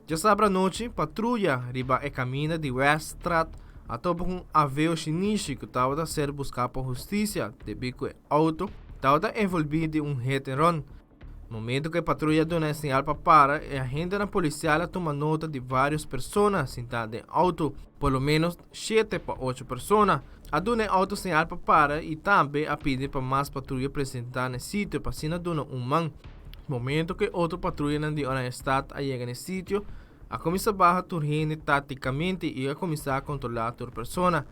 Djasabra anochi, patruya riba e kaminda di Weststraat a topa ku un Aveo shinishi ku tabata ser buská pa hustisia debí ku e outo tabata envolví den un hit and run. Momento ku e patruya a duna e señal pa para, e agentenan polisial a tuma nota di vários persona sintá den outo, por lo ménos shete pa ocho persona. A duna e outo señal pa para i tambe a pidi pa mas patruya presentá na e sitio pa asina duna un man. Momento ku e otro patruyanan di Oranjestad a yega na e sitio, a kuminsá baha tur hende táktikamente i a kuminsá kontrolá tur persona,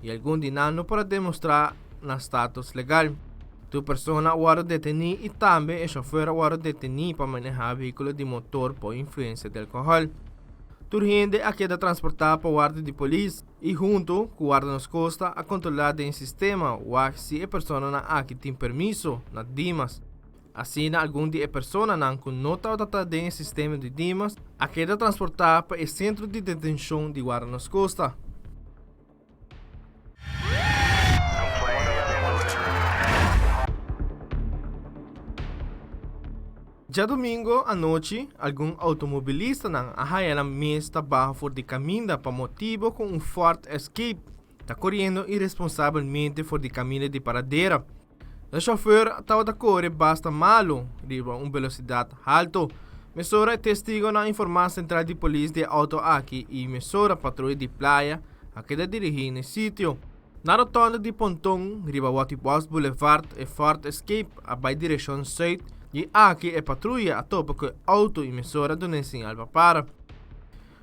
i algun di nan no por a demostrá nan status legal. Tur persona a wòrdu detení i tambe e shofèr a wòrdu detení pa manehá vehíkulo di motor por influensia di alkohòl. Tur hende a keda transportá pa warda di polis i huntu ku Warda Nos Kosta a kontrolá den e sistema wak si e personanan aki tin permiso na Dimas. Asina algun di e personanan ku no tabata ta den e sistema di Dimas a keda transportá pa e sentro di detenshon di Warda Nos Kosta. Djadumingo anochi algun outomobilistanan a haya nan mes ta baha for di kaminda pa motibo ku un Ford Escape ta koriendo iresponsabelmente for di kaminda di Paradera. E chauffeur tabata kore basta malu riba un velosidat halto. Mesora e testigonan a informá sentral di polis di e outo aki i mesora patruya di playa a keda dirigí n'e sitio. Na rotonde di Ponton riba Watty Bos Boulevard e Ford Escape a bai direkshon sùit i aki e patruya a topa ku e outo i mesora a dun'é señal pa para.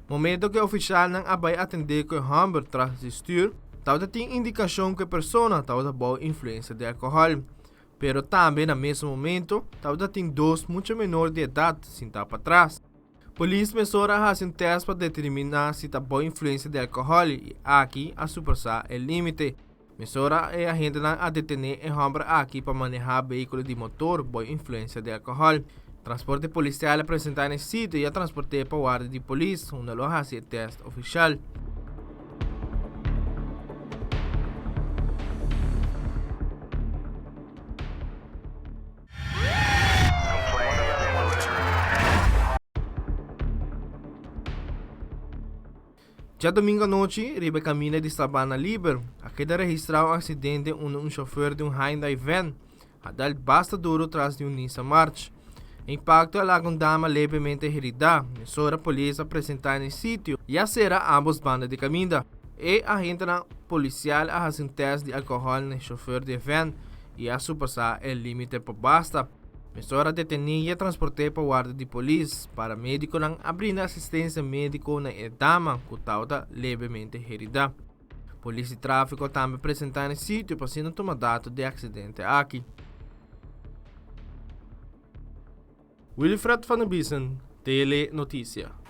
Momento ku e ofishalnan a bai atendé ku e hòmber tras di stür, tabata tin indikashon ku e persona tabata bou influensia di alkohòl. Pero tambe na mesun momento tabata tin dos mucha menor di edat sintá patras. Polis mesora a hasi un tèst pa determiná si ta bou influensia di alkohòl i aki a surpasá e límite. Mesora e agentenan a detené e hòmber aki pa manehá behíkulo di motor bou influensia di alkohòl. Transporte polisial a presentá na e sitio i a transport'é pa warda di polis, unda lo hasi e tèst ofishal. Djadomingo anochi, riba e kaminda di Sabana Liber, a keda registrá un aksidente unda un shofèr di un Hyundai Van a dal basta duru tras di un Nissan March. E impakto a laga un dama levemente heridá. Mesora polis a presentá na e sitio i a sera ámbos banda di kaminda. E agentenan polisial a hasi un tèst di alkohòl na e shofèr di e vèn i a supasá e límite pa basta. Mesora a detení i a transport'é pa warda di polis. Paramedikonan a brinda asistensia médiko na e dama ku tabata levemente heridá. Polis di tráfiko tambe presentá na e sitio pa asina tuma dato di e aksidente aki. Wilfred van der Biesen, Tele Noticia.